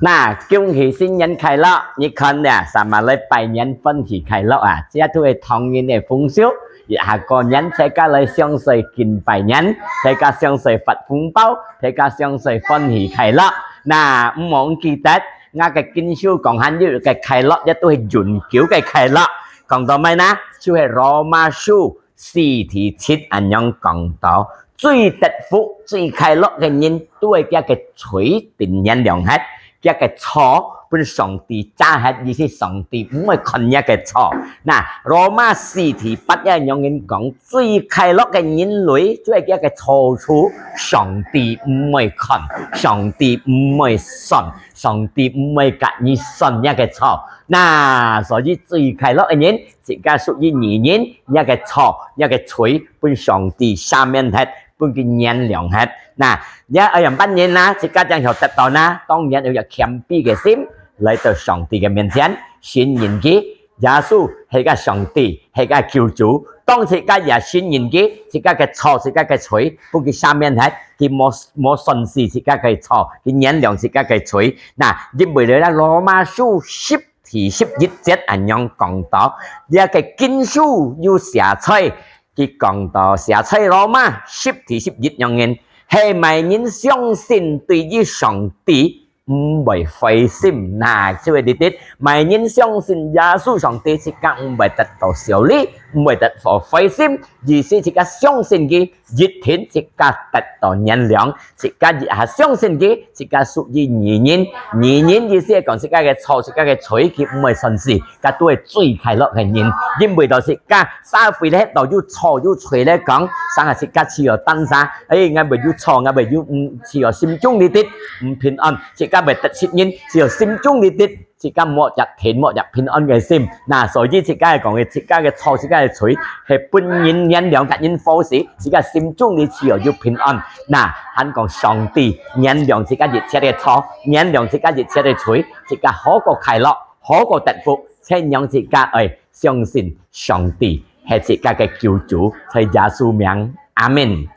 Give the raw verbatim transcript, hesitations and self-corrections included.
那，恭喜新年快樂！你看咧，啥嘛來拜年歡喜快樂啊！這都係唐人个風俗。一下過年，大家來相隨敬拜年，大家相隨發紅包，大家相隨歡喜快樂。那，毋好毋記得，𠊎个經書講還有一個快樂，也都係永久个快樂。講到麼个呢？就係羅馬書 四第七恁樣講到，最得福、最快樂个人，都係厥个罪定原諒忒，厥个錯分上帝遮忒，意思上帝毋會看若个錯。那，羅馬四第八也恁樣講，最快樂个人類，就係厥个錯處，上帝毋會看，上帝毋會算，上帝毋會佮你算若个錯。那，所以最快樂个人， 自家屬於義人，若个錯、若个罪，分上帝赦免忒，分佢原諒忒。那，若愛仰般人呢？自家正曉得到呢？當然愛有謙卑个心，來到上帝个面前，承認佢，耶穌係个上帝，係个救主。當自家也承認佢，自家个錯、自家个罪，分佢赦免忒，佢無、無算是自家个錯，佢原諒自家个罪。那，因為咧，羅馬書十 第十一節恁樣講到，這个經書有寫在，佢講到寫在羅馬十第十一樣人，係麼人相信對於上帝毋會灰心。那，就係這兜，麼人相信耶穌上帝，自家毋會得到勝利，毋會得到灰心，意思自家相信佢，一定自家得到原諒。 自家一下相信佢，自家屬於義人。義人意思係講自家个錯、自家个罪，佢毋會算是，佢都係最快樂个人。因為到自家社會咧，到有錯有罪咧講，成下自家只有單儕，哎，𠊎會有錯，𠊎會有，嗯，只有心中裡底毋平安，自家會得失人，只有心中裡底 自家無一定、無一平安个心。那，所以自家講个，自家个錯、自家个罪，係分人原諒、佮人和事，自家心中裡只有有平安。那，還講上帝原諒自家一切个錯，原諒自家一切个罪，自家好過快樂，好過得福，就讓自家愛相信上帝係自家个救主，在耶穌名，阿們。